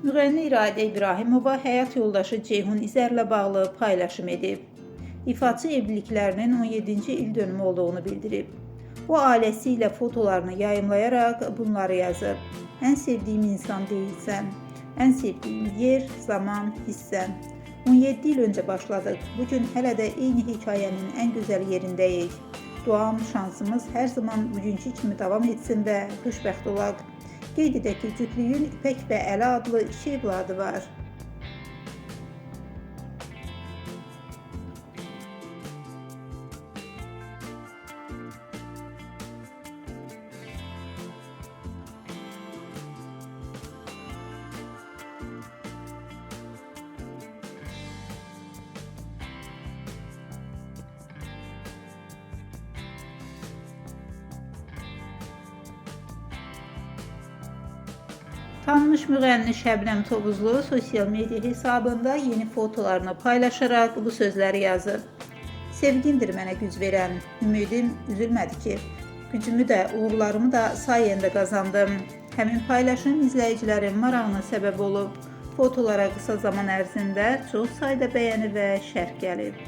Müğənni İradə İbrahimova həyat yoldaşı Ceyhun İzərlə bağlı paylaşım edib. İfaçı evliliklərinin 17-ci il dönümü olduğunu bildirib. O ailəsi ilə fotolarını yayımlayaraq bunları yazıb. Ən sevdiyim insan deyilsən, ən sevdiyim yer, zaman, hissən. 17 il öncə başladıq. Bu gün hələ də eyni hekayənin ən gözəl yerindəyik. Duam, şansımız hər zaman bugünkü kimi davam etsin və xoşbəxt olaq. Qeyd edək ki, cütlüyün İpək və Əli adlı iki evladı var. Tanınmış müğənni Şəbnəm Tovuzlu sosial media hesabında yeni fotolarını paylaşaraq bu sözləri yazıb. Sevgindir mənə güc verən, ümidim üzülmədi ki, gücümü də, uğurlarımı da sayəndə qazandım. Həmin paylaşım izləyicilərin marağına səbəb olub. Fotolara qısa zaman ərzində çox sayda bəyəni və şərh gəlib.